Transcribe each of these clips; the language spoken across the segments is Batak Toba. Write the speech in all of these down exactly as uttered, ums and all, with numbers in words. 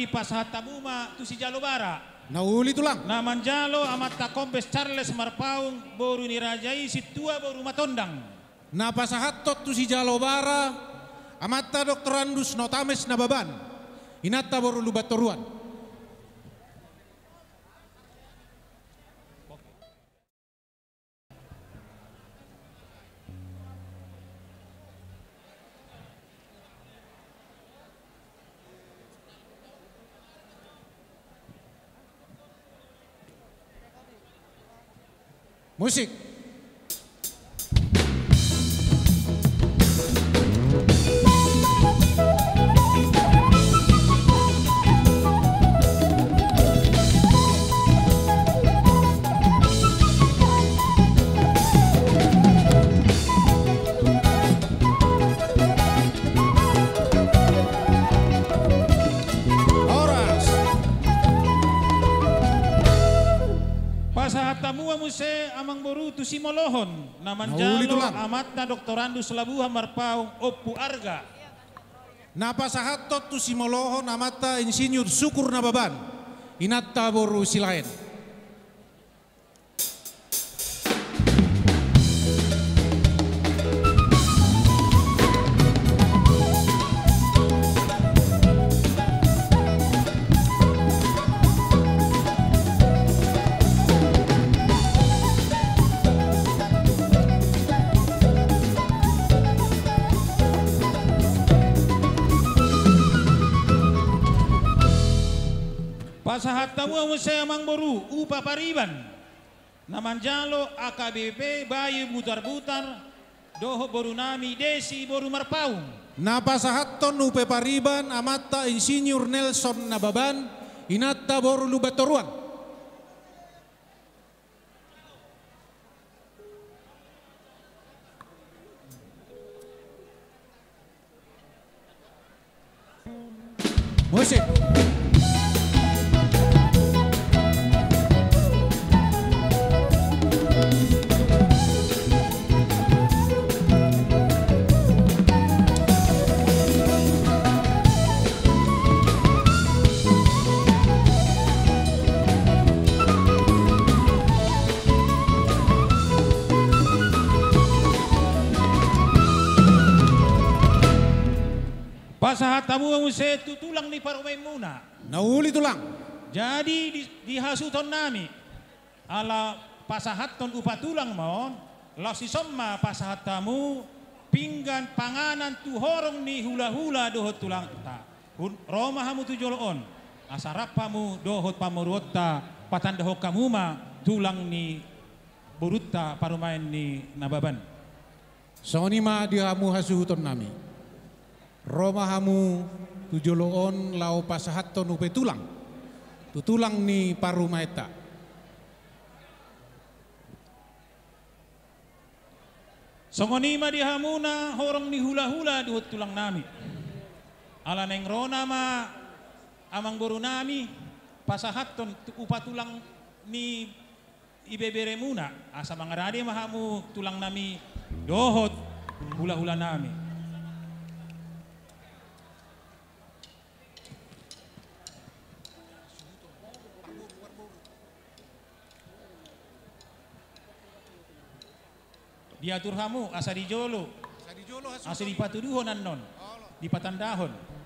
pasahat hamu ma tu sijalo bara. Na uli tulang. Na manjalo amanta Kombes Charles Marpaung, boru ni raja i Sintua boru Matondang. Na pasahathon tu sijalo bara amanta Doktorandus Notames Nababan, inanta boru Lumbantoruan. Musik. Horas. Pasahat hamu ma muse amang boru tu simolohon, na manjalo amanta Doktorandus Labuhan Marpaung, Ompu Arga. Na pasahathon tu simolohon amanta Insinyur Sukur Nababan, inanta boru Silaen. Pasahat hamu ma muse amang boru upa pariban, na manjalo A K B P Bayu Butarbutar dohot boru nami Desi boru Marpaung. Na pasahathon upa pariban amanta Insinyur Nelson Nababan, inanta boru Lumbantoruan. Musik. Pasahat hamu ma muse tu tulang ni parumaenmuna. Na uli tulang. Jadi di, di hasuhuton nami, ala pasahathon upa tulang ma on, laos dison ma pasahat hamu pinggan panganan tu horong ni hulahula dohot tulangta. Hun-, ro ma hamu tu jolo on, asa rap hamu dohot pamoruonta, patandahon hamu ma tulang ni borunta parumaen ni Nababan. Songon i ma di hamu hasuhuton nami. Ro ma hamu tu jolo on laho pasahathon upa tulang tu tulang ni parumaenta. Songon i ma di hamuna horong ni hulahula dohot tulang nami. Ala naeng ro nama amang boru nami pasahathon tu-, upa tulang ni ibeberemuna, asa mangarade ma hamu tulang nami dohot hulahula nami. Diatur hamu asa di jolo, asa dipatuduhon annon, dipatandahon.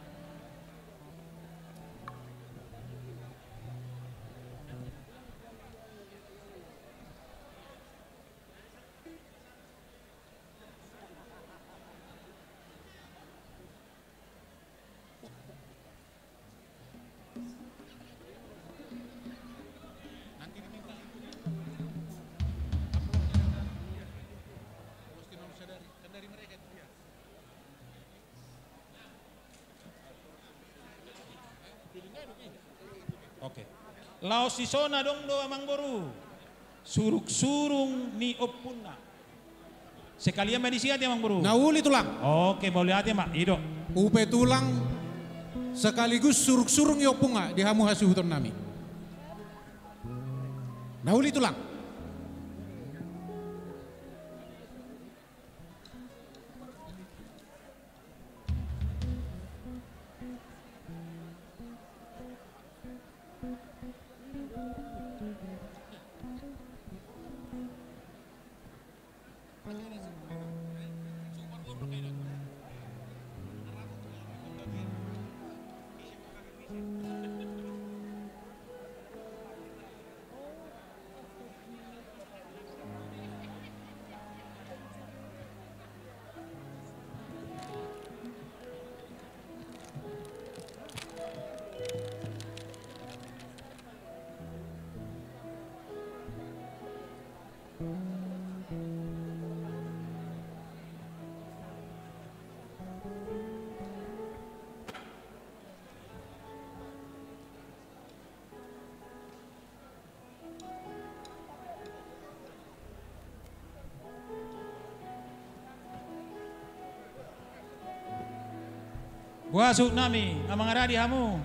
Oke. Laos dison adong do amang boru surungsurung ni ompunna. Sekalian ma disi ate amang boru. Na uli tulang. Oke, mauliate ma, i do. Upa tulang sekaligus surungsurung ni ompunna di hamu hasuhuton nami. Na uli tulang. Boha suhut nami, na mangaradi hamu.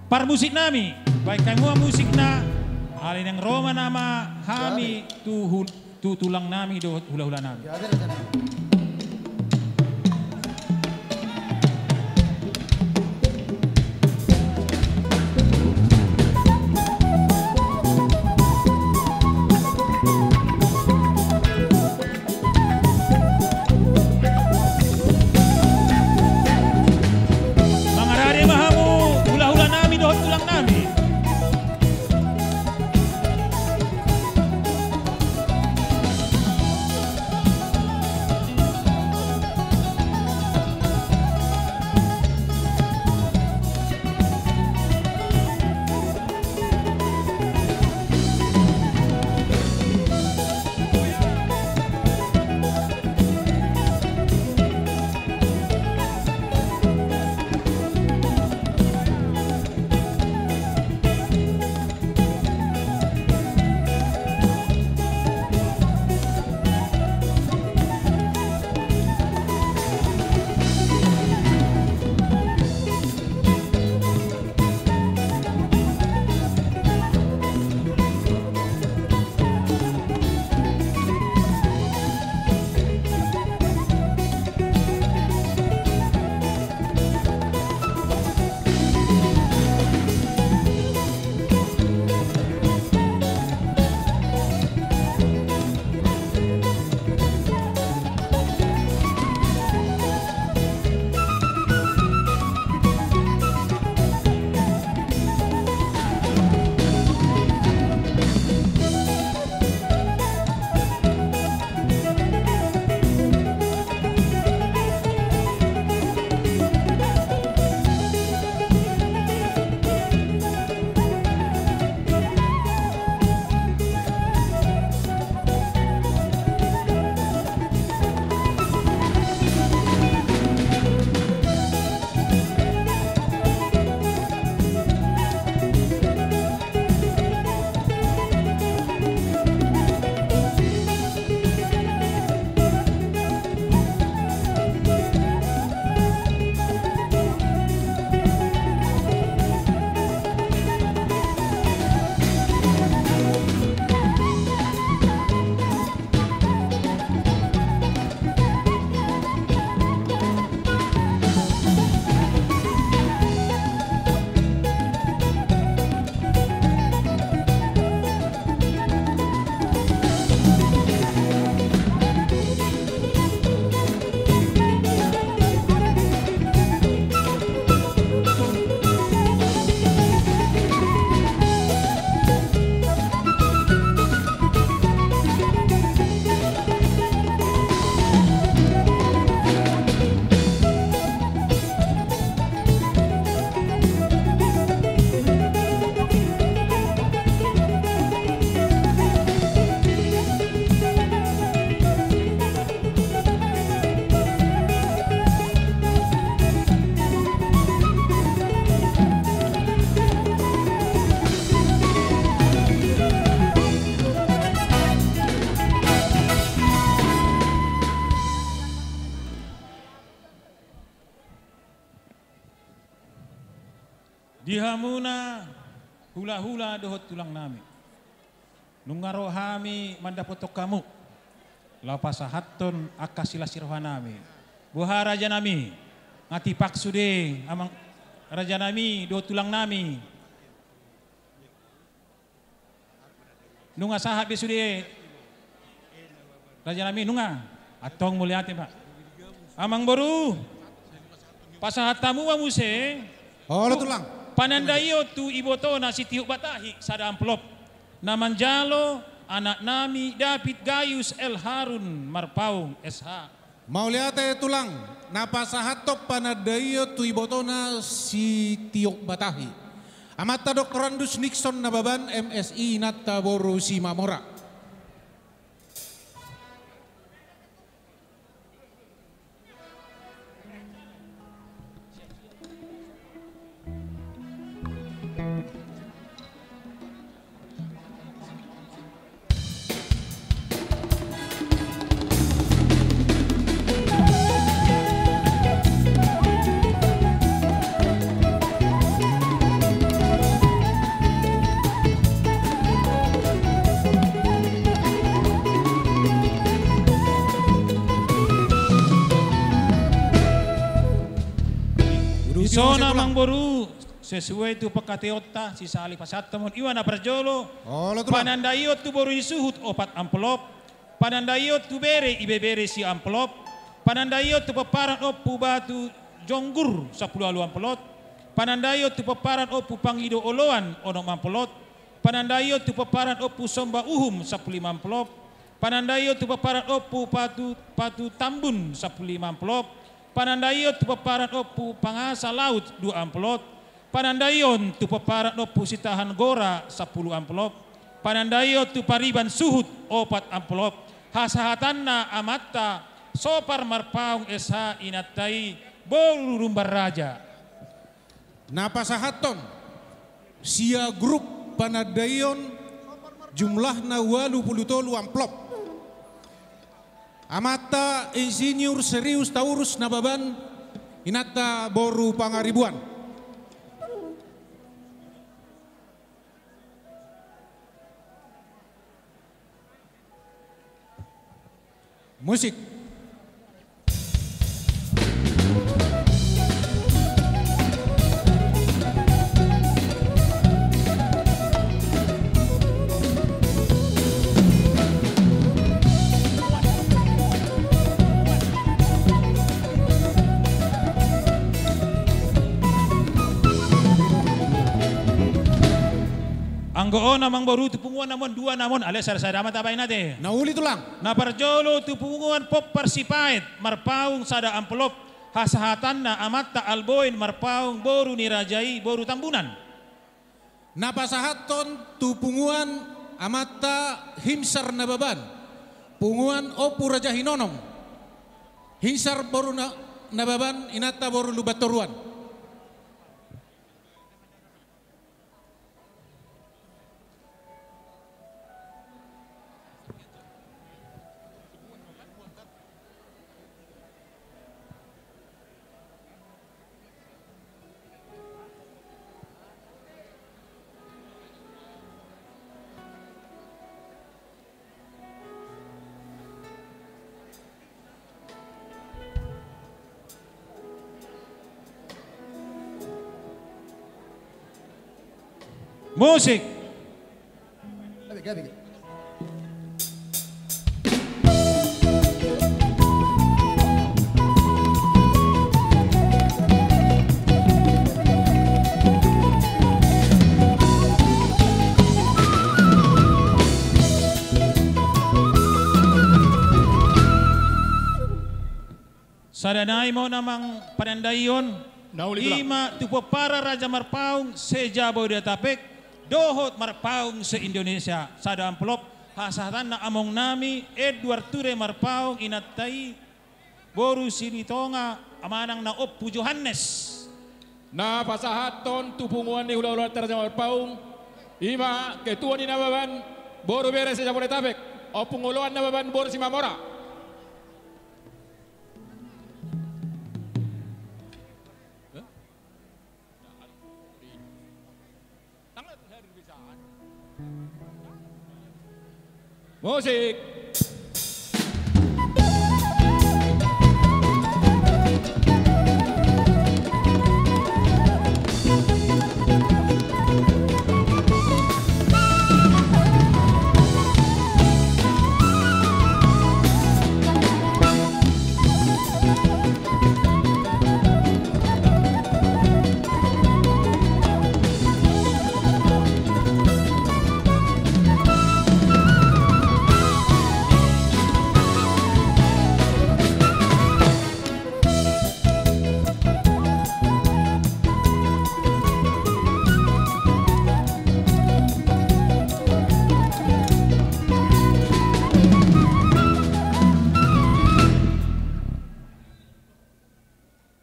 Parmusik nami, baen hamu ma musikna, alai naeng ro ma nama hami tu hul-, tu tulang nami dohot hula-hula nami. Mangarade ma hamu hula-hula nami dohot tulang nami. Di hamuna hula-hula dohot tulang nami. Nunga ro hami mandapothon hamu, laho pasahathon angka silas ni roha nami. Boha raja nami, nga tipak sude amang raja nami dohot tulang nami. Nunga sahat be sude raja nami, nunga. Antong mauliate ma. Amang boru, pasahat hamu ma muse. Olo, tulang. Panandaion tu ibotona si Tiuk Batahi sada amplop. Na manjalo anak nami David Gayus El Harun Marpaung S H. Mauliate tulang, na pasahathon panandaion tu ibotona Sitiobatahi, amanta Doktorandus Nixon Nababan, M Si, inanta boru Simamora. Dison, amangboru, sesuai tu pangkataionta, sisahali pasahathon i ma na parjolo. Olo, tulang. Panandaion tu boru ni suhut, opat amplop. Panandaion tu bere, ibebere, sia amplop. Panandaion tu pomparan Ompu Batu Jonggur, sampulu ualu amplop. Panandaion tu pomparan Ompu Pangido Oloan, onom amplop. Panandaion tu pomparan Ompu Somba Uhum, sampulu lima amplop. Panandaion tu pomparan Ompu Patu, Patu Tambun, sampulu lima amplop. Panandaion tu pomparan Ompu Pangasa Laut, dua amplop. Panandaion tu pomparan Ompu Sitahan Gora, sampulu amplop. Panandaion tu pariban suhut, opat amplop. Hasahatanna amanta Sopar Marpaung S H, inanta i boru Lumban Raja. Na pasahathon sia grup panandaion jumlahna ualu pulu tolu amplop. Amanta Insinyur Serius Taurus Nababan, inanta boru Pangaribuan. Musik. Anggo on, amangboru, tu punguan na on, dua na on, alai sada-sada ma tabaen ate. Na uli, tulang. Na parjolo tu punguan Pompar Sipaet, marpaung sada amplop, hasahatanna amanta Alboin Marpaung, boru ni raja i, boru Tambunan. Na pasahathon tu punguan amanta Himsar Nababan, punguan Ompu Raja Hinonom. Himsar boru Na-, Nababan, inanta boru Lumban Toruan. Musik. Sada nai ma on, amang, panandaion. Na uli, tulang. I ma tu pomparan Raja Marpaung se-Jabodetabek dohot Marpaung se-Indonesia, sada amplop, hasahatanna amongnami Edward Ture Marpaung, inanta i boru Silitonga, manang na Ompu Johannes. Na pasahathon tu punguan ni hula-hulanta Raja Marpaung, i ma ketua ni Nababan, boru bere se-Jabodetabek, Ompu Ngoloan Nababan, boru Simamora. Musik.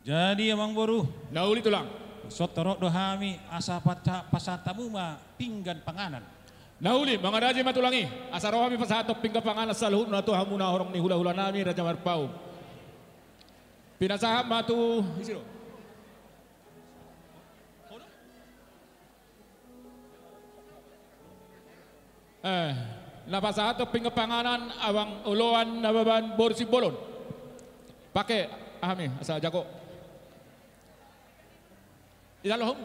Jadi, amangboru. Na uli, Tulang. Songon torop do hami, asa pata-, pasahat hamu ma pinggan panganan. Na uli, mangaraji ma, Tulang i. Asa ro hami pasahathon pinggan panganan saluhutna tu hamuna horong ni hula-hula nami Raja Marpaung. Pinasahat ma tu isi do. Eh, na pasahathon pinggan panganan Amang Oloan Nababan boru Simbolon. Pake hami, asa jago. Ida lohum.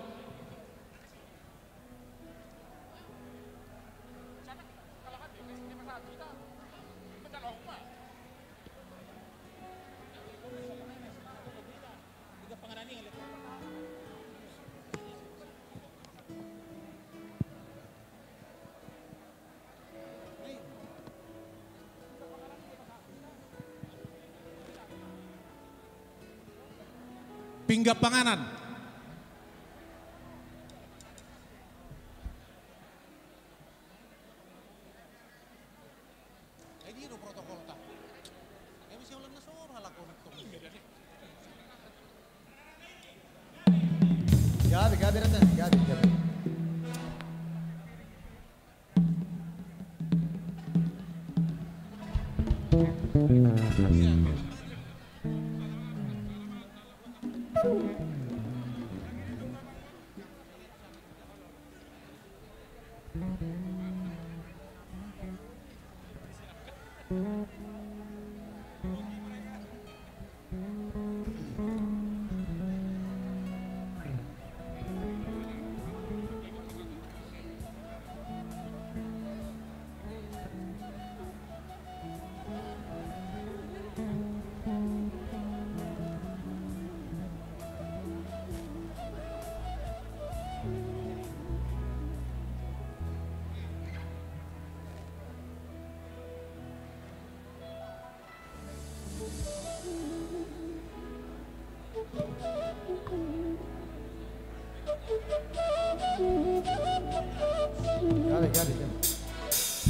Pinggan panganan. Gabe, gabe, Rata, gabe, gabe.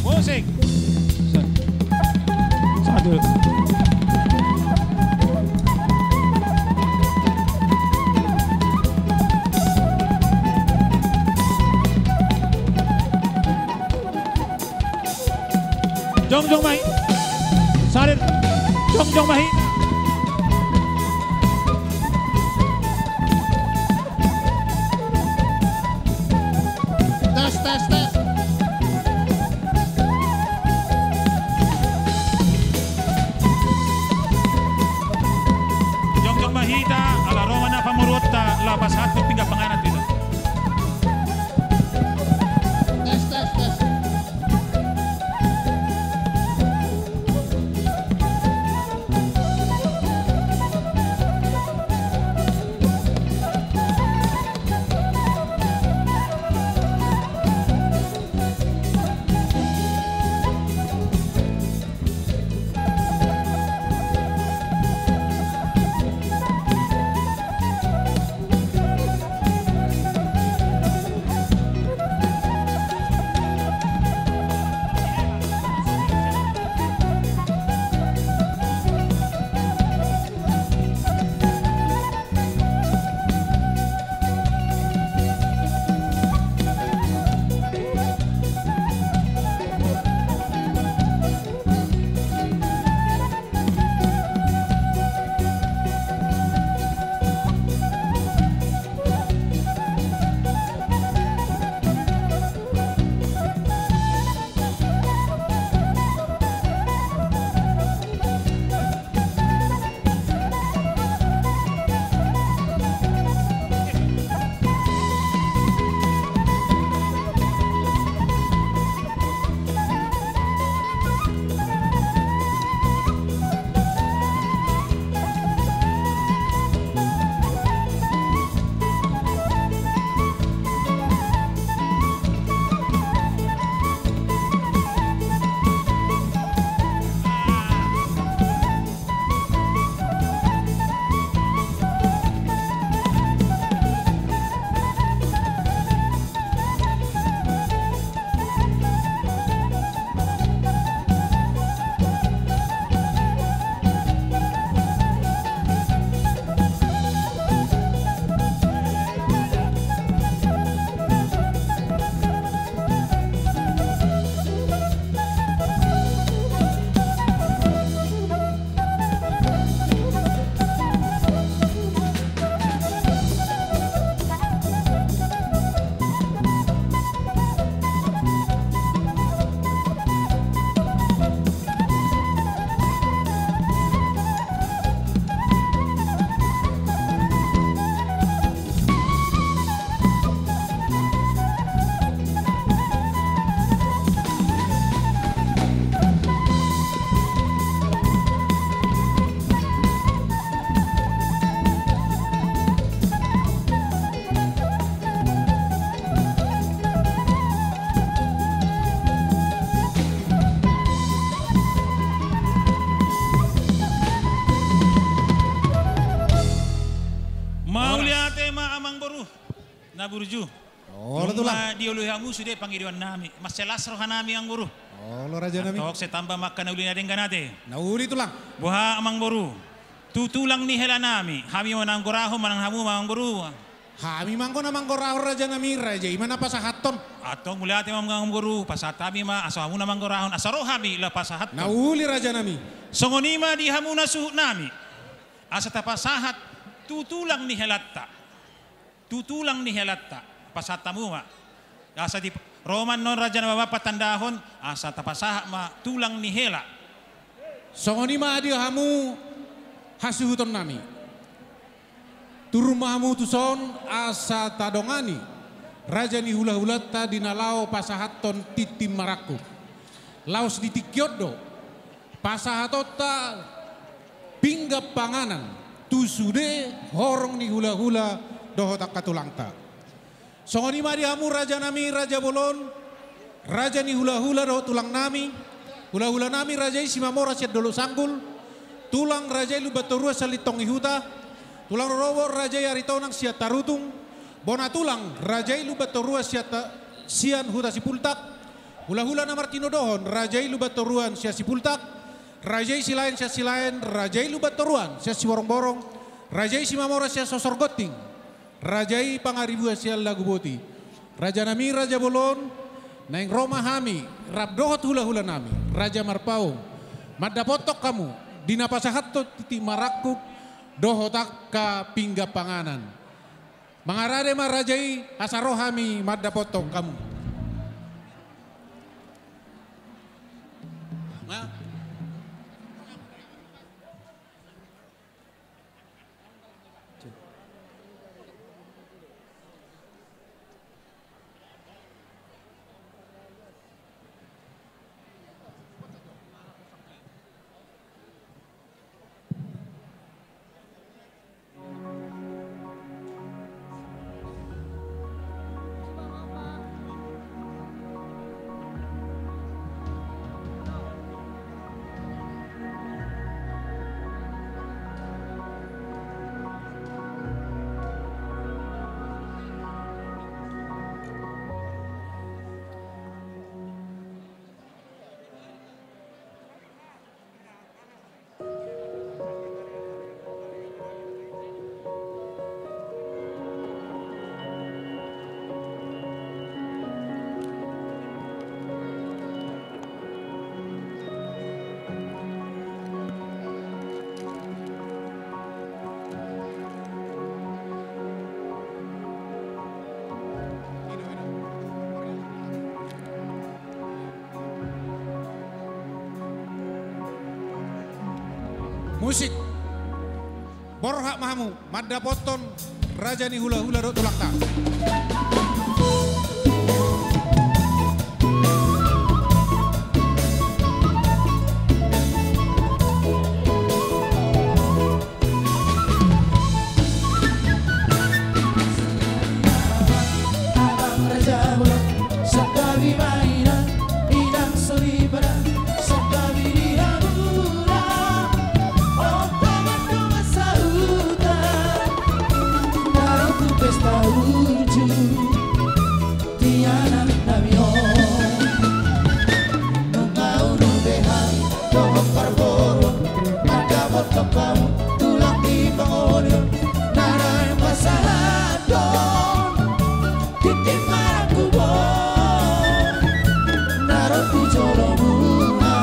Musik. Satu. Jongjong ma i. Salir. Jongjong ma i. Tes, tes, tes. Jongjong ma hita, ala ro ma na pamoruonta, laho pasahathon pinggan panganan tu hita. Tes, tes, tes. Amangboru na burju. Olo, Tulang. Nunga dioloi hamu sude pangidoannami, mansai las rohanami, Amangboru. Olo, Rajanami. Antong sai tamba ma angka na uli na denggan ate. Na uli, Tulang. Boha, Amangboru? Tu tulang ni helanami, hami ma na manggorahon manang hamu ma, Amangboru? Hami ma anggo na manggorahon, Rajanami, raja i ma na pasahathon. Antong mauliate ma, Amangboru, pasahat hami ma, asa hamu na manggorahon, asa ro hami laho pasahathon. Na uli, Rajanami. Songon i ma di hamu na suhutnami, asa tapasahat tu tulang ni helanta. Tu tulang ni helanta, pasahat hamu ma. Asa di, ro ma annon, Raja na Bapak, patandahon, asa tapasahat ma tulang ni hela. Songon i ma di hamu hasuhutonnami. Turun ma hamu tuson asa tadongani raja ni hulahulanta di na laho pasahathon tintin marangkup. Laos di tingki on do pasahatonta pinggan panganan tu sude horong ni hulahula dohot angka tulangta. Songon i ma di hamu, Rajanami, Raja Bolon, raja ni hulahula dohot tulangnami. Hulahulanami, raja i Simamora sian Dolok Sanggul, tulang, raja i Lumban Toruan sian Lintong ni Huta, tulang rorobot, raja i Aritonang sian Tarutung, bona tulang, raja i Lumban Toruan sian ta-, sian Huta Sipultak, hulahula na martinodohon, raja i Lumban Toruan sian Sipultak, raja i Silaen sian Silaen, raja i Lumban Toruan sian Siborongborong, raja i Simamora sian Sosor Gonting, raja i Pangaribuan sian Laguboti. Rajanami, Raja Bolon, naeng ro ma hami rap dohot hulahulanami, Raja Marpaung, mandapothon hamu di na pasahathon tintin marangkup dohot angka pinggan panganan. Mangarade ma raja i, asa ro hami mandapothon hamu. Nah. Musik. Borhat ma hamu mandapothon raja ni hulahula dohot tulangta. Abang Raja Bolon, santabi ma inang, inang soripada, santabi di hamuna. On pangan dongan sahuta, na ro tu pesta uju. Tianang nami on, nunga ulu be hami dohot parboruon, mandapothon hamu tulang ni pangoli on, na naeng pasahathon tintin marangkup on, na ro tu jolo muna.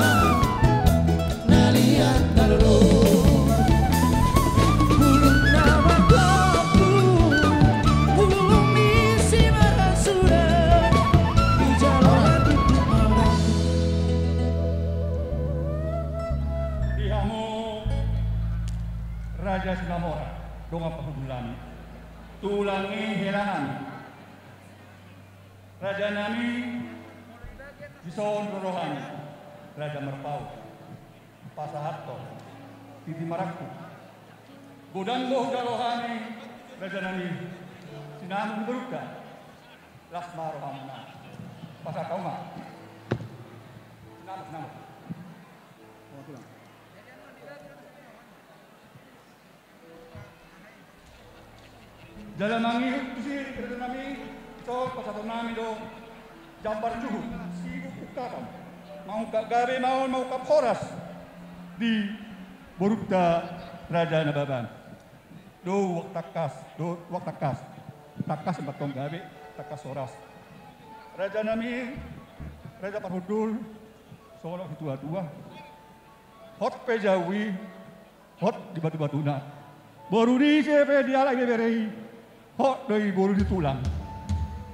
Na liat na lolo. Bulung na margopu, bulung ni simarasuda, dijalo hatutu marangkup. Di hamu Raja Simamora, dongan pahundulnami, tulang ni helanami. Rajanami, dison ro rohami, Raja Marpaung, pasahathon tintin marangkup. Godang do huda rohami, rajanami, sinamot ni borunta. Las ma rohamuna. Pasahat hamu ma. Sinamot, sinamot. Jala mangihut tusi raja nami, dison pasahaton nami do jambar juhut, sibuk ungkapan, mangungkap gabe ma on, mangungkap horas di borunta Raja Nababan. Dohot tangkas, dohot tangkas. Tangkas ma antong gabe, tangkas horas. Raja nami, raja parhundul, songon na hituatua. Hot pe jabu i, hot di batubatuna. Boru ni ise pe dialap ibebere i, hot do i boru ni tulang.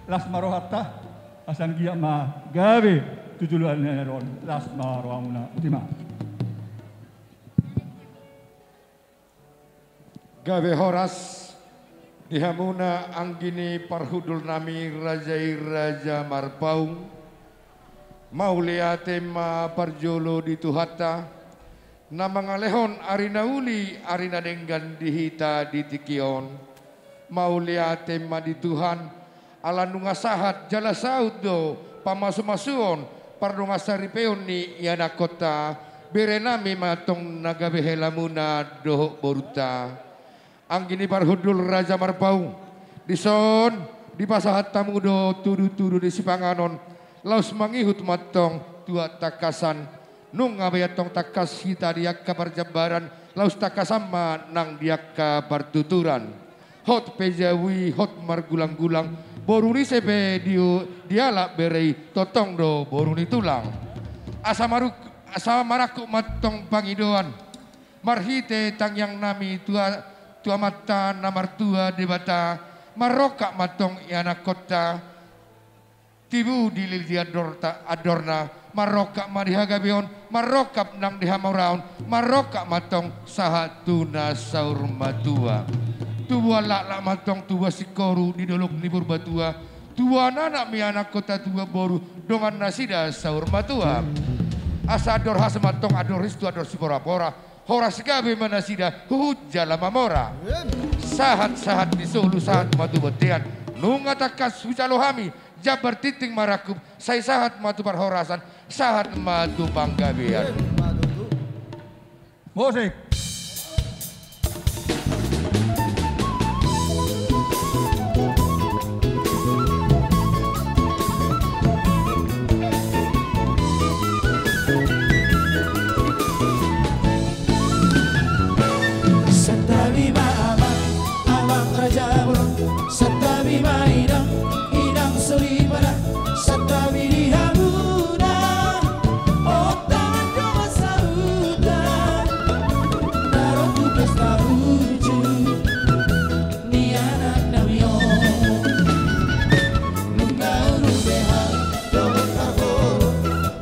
Las ma rohanta, asa anggiat ma gabe tu joloan ni ari on. Las ma rohamuna. Botima. Gabe horas di hamuna anggi ni parhundul nami raja i, Raja Marpaung. Mauliate ma parjolo di Tuhanta, na mangalehon ari na uli, ari na denggan di hita di tingki on. Mauliate ma di Tuhan, ala nunga sahat jala saut do pamasumasuon, pardongansaripeon ni ianakkonta, bere nami ma antong na gabe helamuna dohot borunta. Anggi ni parhundul Raja Marpaung, dison dipasahat hamu do tudutudu ni sipanganon, laos mangihut ma antong tu angka tangkasan. Nunga be antong tangkas hita di angka parjambaran, laos tangkasan ma nang di angka partuturan. Hot pe jabu i, hot margulanggulang, boru ni ise pe di, dialap bere i, tongtong do boru ni tulang. Asa maruk-, asa marangkup ma antong pangidoan marhite tangiang nami tu a-, tu Amanta na martua Debata, marrongkap ma antong ianakkonta, tibu dilili andorta, andorna, marrongkap ma di hagabeon, marrongkap nang di hamuraon, marrongkap ma antong sahat tu na saur matua. Tubuan laklak ma antong tubuan singkoru di dolok ni Purbatua, tubuan anak ma ianakkonta, tubuan boru dongan nasida saur matua. Asa andor hasa ma antong andor ristu, andor siporapora, horas gabe ma nasida huhut jala mamora. Sahat-sahat ni solu, sahat ma tu bontean. Nunga tangkas hujalo hami jambar tintin marangkup, sai sahat ma tu parhorasan, sahat ma tu panggabean. Musik. Santabi ma amang, amang raja bolon, santabi ma inang, inang soripada, santabi di hamuna. Ontangan do ma sahuta na ro tu pesta uju ni anak nami on. Nunga urung be hami dohot parboru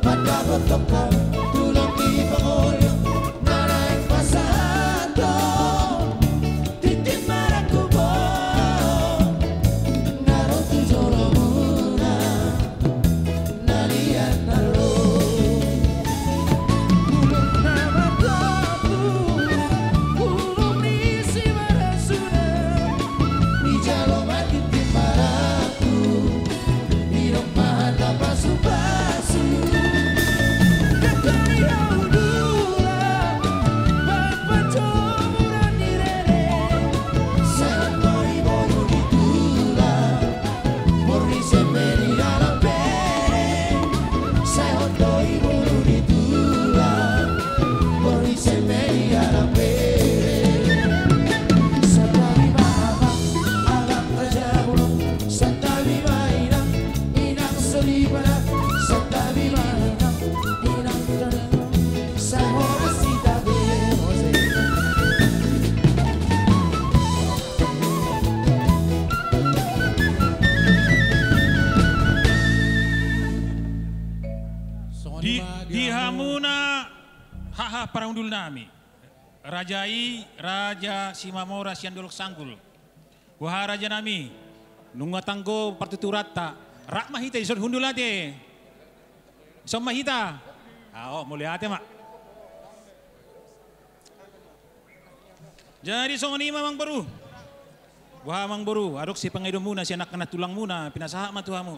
mandapot tongka tulang di pangoli, na naeng pasahaton tintin marangkup on na ro tu jolomuna. Na liat na ro. Bulung na margotu, bulung ni simarasuna, dijalo ma tintin marangkup, didok ma hata pasupasu. Dangka ni hau dula, bahen panjomuran ni rere, sai hot do i boru ni tulang. Boru ni ise pe dialap bere, sai hot do i boru ni tulang. Boru ni ise pe dialap bere. Santabi ma amang, amang raja bolon, santabi ma inang, inang soripada, santabi ma inang, inang soripada. Sai horas hita be. Di, di hamuna haha parhundul nami, raja i, Raja Simamora sian Dolok Sanggul. Boha raja nami, nunga tanggo partuturanta, rap ma hita dison hundul ate. Dison ma hita. Aho, mauliate ma. Jadi songon i ma amang boru. Boha amang boru, adong sipangidoanmuna sian angka nantulangmuna, pinasahat ma tu hamu.